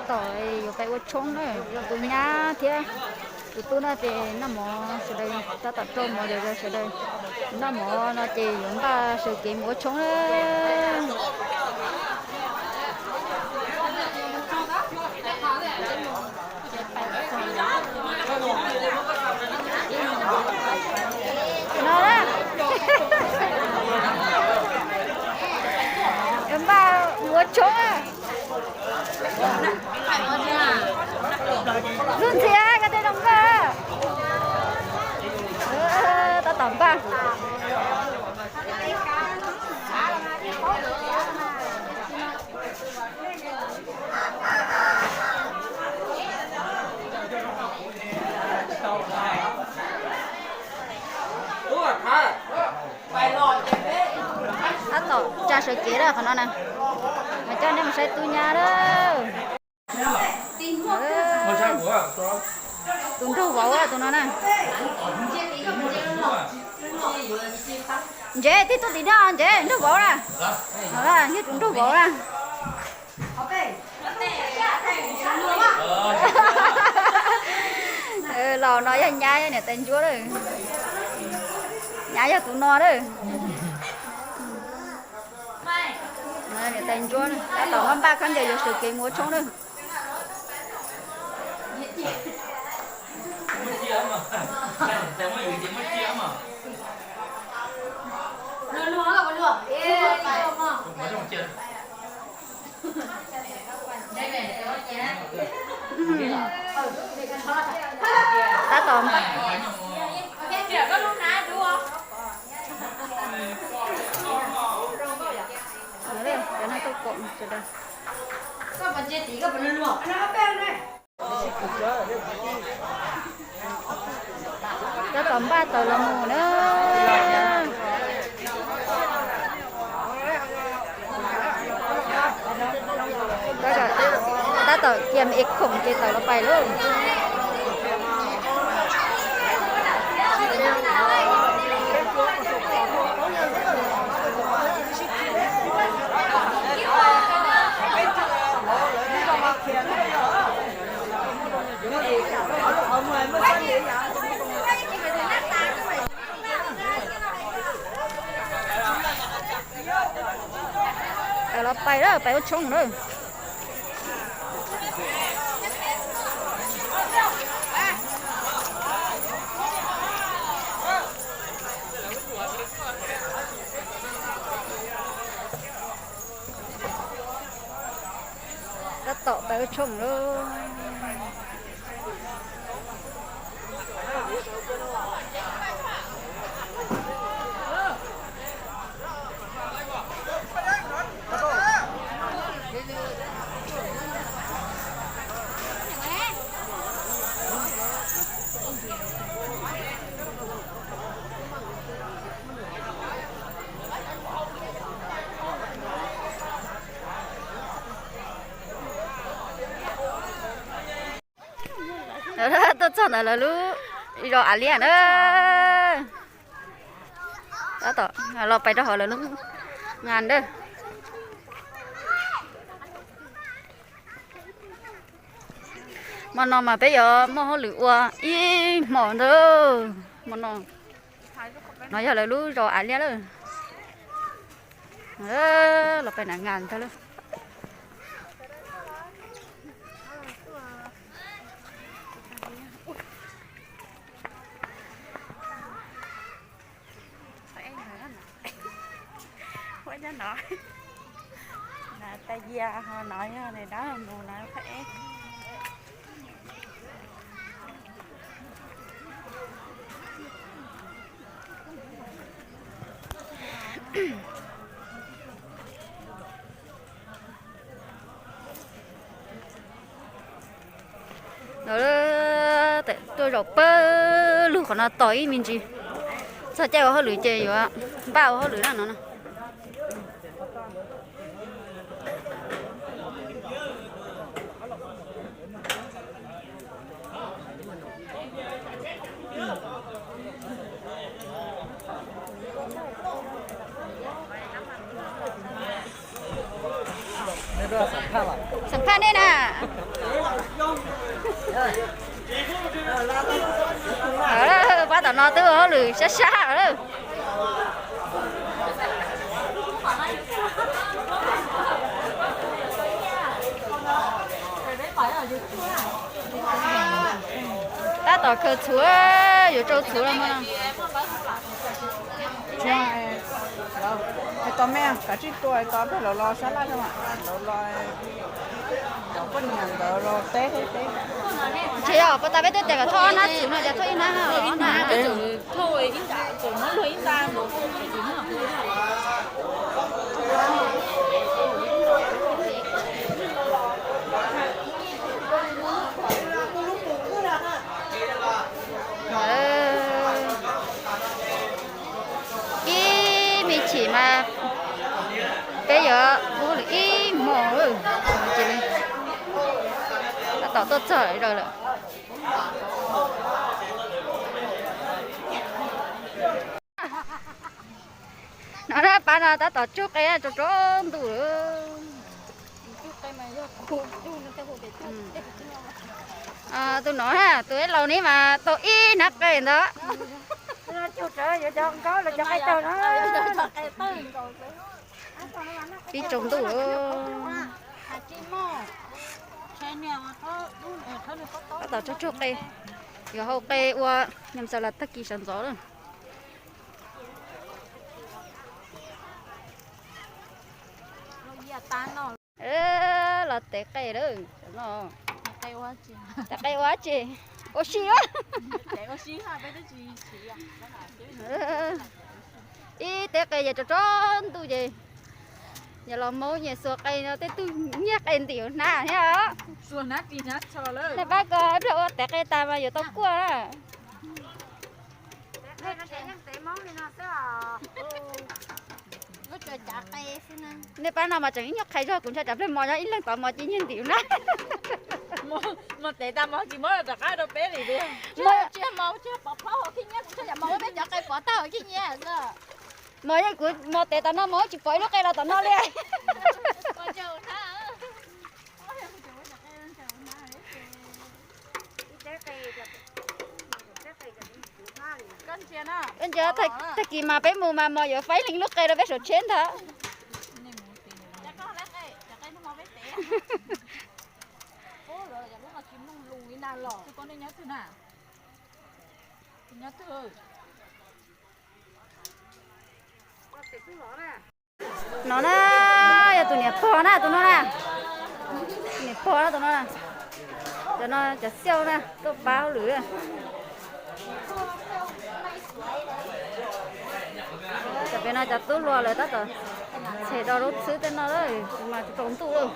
Tom yuav pais ua tshoob na, tus nyab thiab tus tub no ces noj mov, sawv daws tab tom rau mov, sawv daws noj mov no ces yuav npaj sawv kev mus ua tshoob na. No na, yuav npaj mus ua tshoob. Lub ntxhi koj tej zoo nkauj. Tab tom npaj. Tab tom tsa sawv kev lawm qhov no na, mas coj nej mus saib tub nyab lawm. Tus nraug vauv tus no na. Ntsev, tib tug tim no, Ntsev, nraug vauv na. Yog tus nraug vauv na. Los no yog nyab, yog niam tais ntsuab lawm. Nyab yog tus no lawm. Niam tais ntsuab, tab tom npaj khaub ncaws yuav sawv kev mus ua tshoob lawm. Tab tom npaj. Cov neeg tuaj koom sawv daws. Tab tom npaj tawm los mus na. Tab tom cia me es khoom ces tawm los pais lauj. Los pais lawm, pais ua tshoob lawm. Tab tom pais ua tshoob lawm. Tuaj txog ntawm lawv lub zos Av Liab na. Tab tom los pais rau hauv lawv lub ngas na. Hmo no mas peb yuav muaj hauj lwm ua ib hmos ntag. Hmo no, no yog lawv lub zos Av Liab lawm. Los pais nram ngas ntag lawm. Ua nyob no, no tais yia ho no yog nws dab mus no phaj eb. Tuaj zaum pawg lug qhov no tos ib me ntsis, txog caij ua hauj lwm ces yuav npaj ua hauj lwm na no na. Xam phaj nej na. Pab tom no twb ua hauj lwm sab sab lawm. Tab tom khaws txhuv, yuav rau txhuv los mas. Hais tau me, kav tsij tua tau peb lawv los sab laj, lawv los cov poj niam ntawd los teb teb. Ntshe yog puas tas peb twb tias kom thauj ob hnab txhuv no, cas thauj ib hnab, ob hnab. Ib me chim mas peb yuav pub lwm ib hmos. Tab tom tuaj txog zaws lawm. No na, pab no tab tom tsuj qe tsaus tsaus ntuj lawm. Tus no na, tus ib laus ni mas tau ib hnab qe ntawd. Pib tsaus ntuj lawm. Tab tom tsuj tsuj qe, yuav hau qe ua nyam xav las tag kis sawv ntxov lawm. Los tev qe lawm no. Tev qe ua tsi? Ua si. Ib tev qe ces tsaus tsaus ntuj ces yog los maub nyias xuas qe no tej tug nyiag qe ntim hnab thiab. Nej pab ko ib pliag ua tev qe tas mas yuav tau kuaj na. Nej pab no mas tseem ib nyuag qhia zog, kuv ntshai tsam pliag mos nyob ib leeg tod mos cia nyiag ntim na. Mos tev tas mos tsis muab rov qab rau peb li tiag. Mos yeej kuv mos tev tas no mos tsis pom ib lub qe los tom no li. Koj ntsia, tag kis mas peb mus mas mos yuav faib leeg lub qe rau peb saum tsheb ntag. No na, yog tus niam pog na, tus no na. Niam pog na, tus no na. Cov no cov xiauj na, tuaj pab hauj lwm. Cov pem no cov tub hluas lawv tab tom tshem do lub txhwb tej no lawm, mas tsaus ntuj lawm.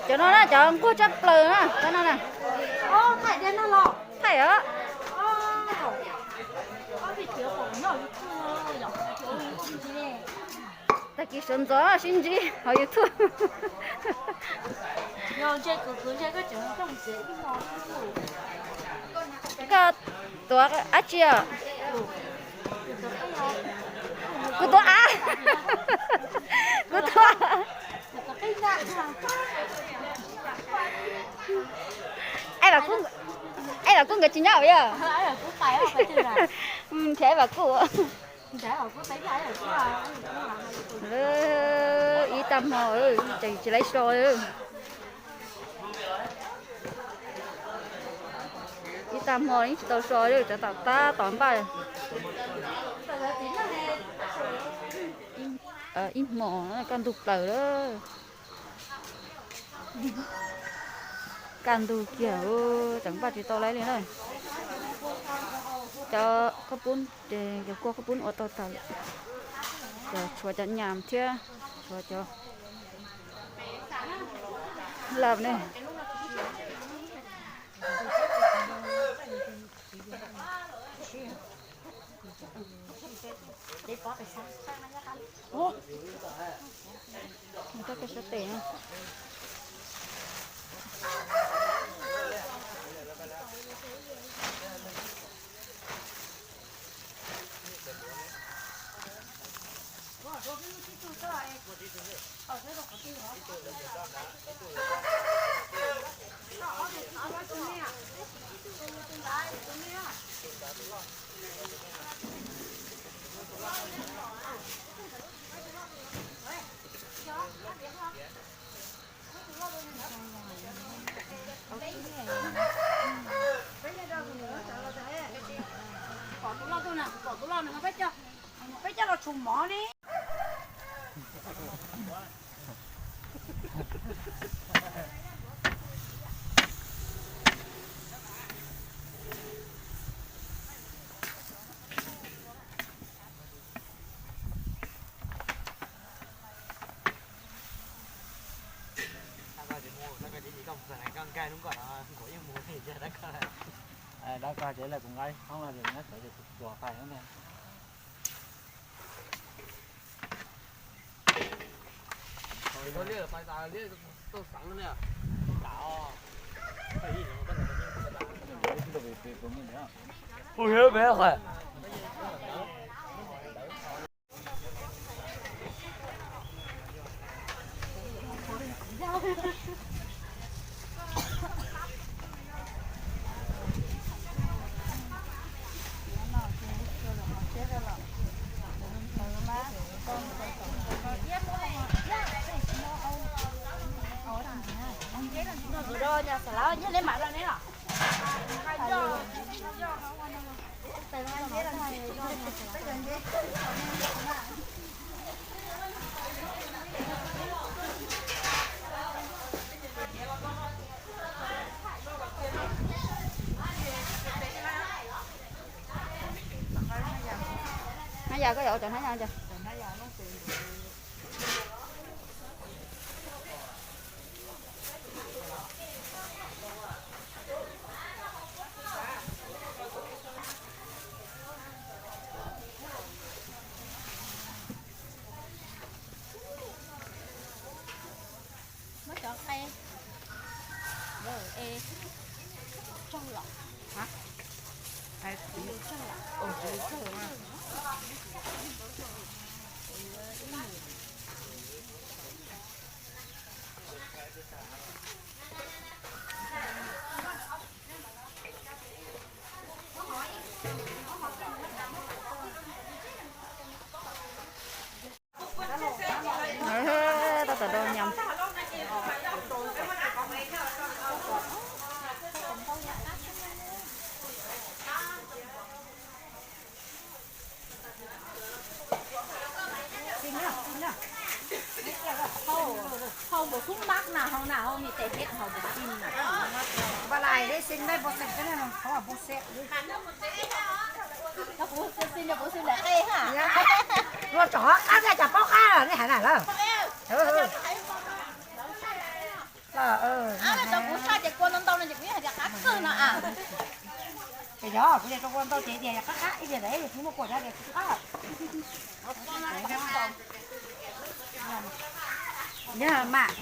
Cov no na, cov nquag tshaj plaws na, cov no na. Thaij os. Tag kis sawv ntxov sib ntsib hauv YouTube. Koj tuav dab tsi os? Kuv tuav av. Kuv tuav. Ab, Vam Kuj nkawd tsis nyob yog? Nrhiav Vam Kuj. Ib tag hmo tseem tsis laib so li. Ib tag hmo yeej tsis tau so li, tsov tom tab tom npaj. Ib hmos kaj ntug plaws lawm. Kaj ntug kiag, tseem npaj tsis tau laib li na. Cov khaub poob, cov kua khaub poob ua tau tas lawm. Cov tshuav cov nyam thiab tshuav cov laj ne. Pom tus loj tuaj na, pom tus loj nws peb coj, peb coj los tshum mov li. Dab koj ces lawv kuv nqa hoob no ces nyob sawv ces kuv tuag qai no. Hnab yas koj yuav ua cov hnab yas. Muab cov qe, e, tsaug lawm. Tab tom da nyom. Hau npaum xub mab na, hau na, hau ni tes peb hau npaum xim na. Ba lai deb xim deb npaum xim, npaum xim. Kuv xim, kuv xim ntawm qe ha. Luag tsom qab thiaj cas paub qab nej hais na lawm. Kuv saj ces kua ntau ntau no ces kuv yeej hais tias qab kawg no a. Ces yog kuv yog kua ntau ces tias yog qab qab ib tias ntawd kuv muaj kua tias kuv qab. Yog mas.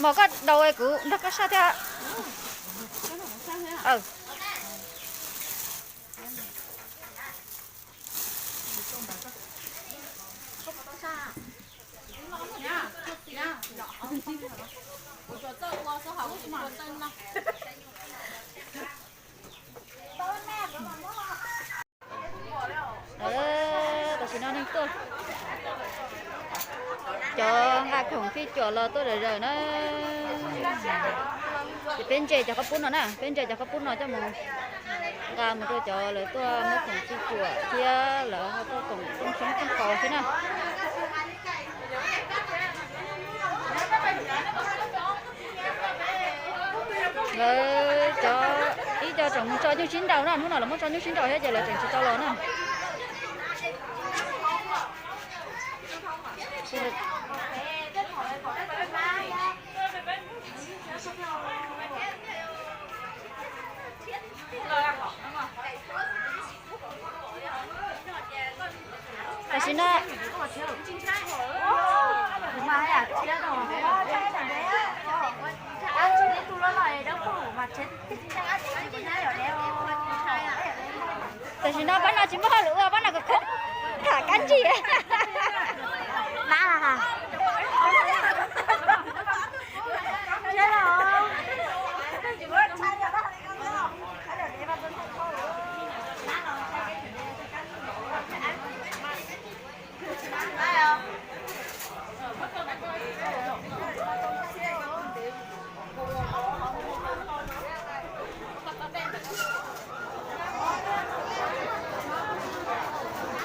Mas koj daus kuv nrog koj saj thiab. Tam sim no neeg tuaj, cov nqa khoom fij cuam los tuaj zawm zawm na. Ces peb ntse cov qab pub no na, peb ntse cov qab pub no coj mus nqa mus rau cov lawv tuaj muab khoom fij cuam thiab lawv ho tuaj koom rooj xyoob rooj qos thiab na. Lawv cov ib co tseem mus tso nyuj sib nraus na, hnub no lawv muab tso nyuj sib nraus thiab ces lawv tseem tsis tau los na. Tam sim no Tam sim no pab no tsis muaj hauj lwm ua, pab no kuj khoob tham kab ntsig. Nab los ha.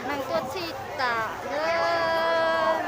Neeg tuaj txhij tas lawm.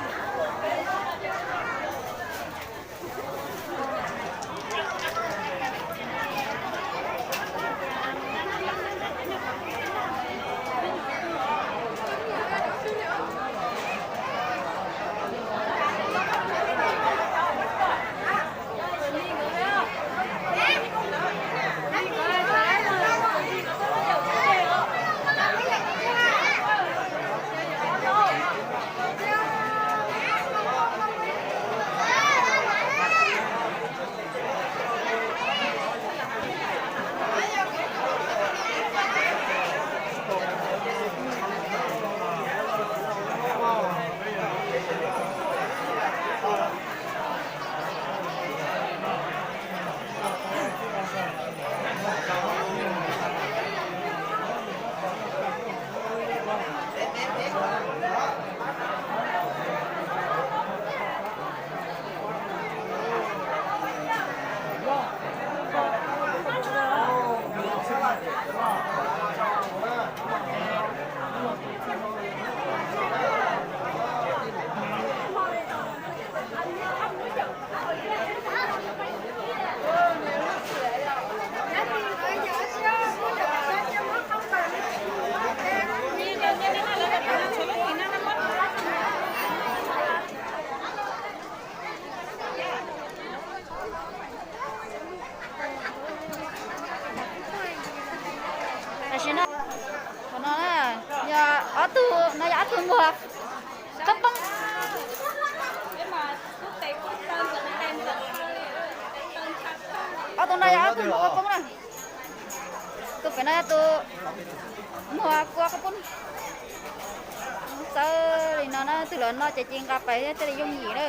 Tam sim no, qhov no na, yog ob tug, no yog ob tug muag qoob poob. Ob tug no yog ob tug muag qoob poob na. Tus pem no yog tus muag kua qoob poob. Txawv li no na, tus los no ces ci nqa pais thiaj li yooj yim na.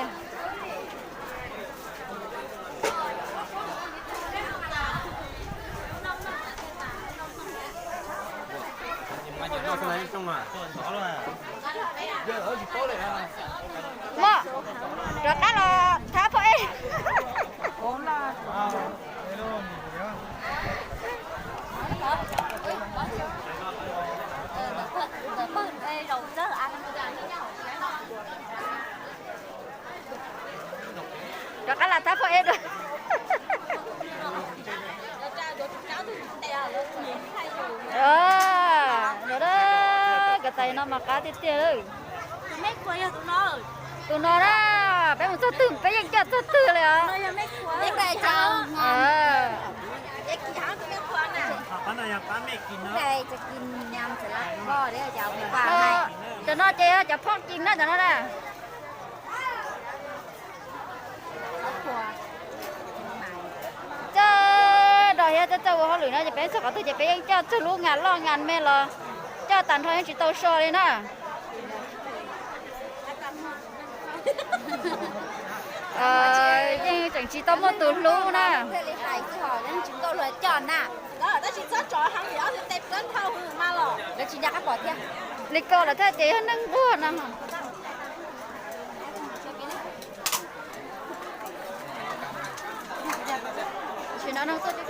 Mog, rov qab los thab phoj ej. Rov qab los thab phoj ej dua. Yog da, nkawd tais no mas qab tiag tiag lawm. Tus no na, peb mus txog twg peb yeej coj txog twg li os. Cov no ces yog cov phoj kis na, cov no na. Coj dog thiab coj ua hauj lwm no ces peb txog qhov twg ces peb yeej coj txog lub ngas loj ngas me los coj tag nrho yeej tsis tau so li na. Yeej tseem tsis tau muaj tus hlub na. Li ko lawm thiab ces yog neeg nquag no. Tam sim no neeg tuaj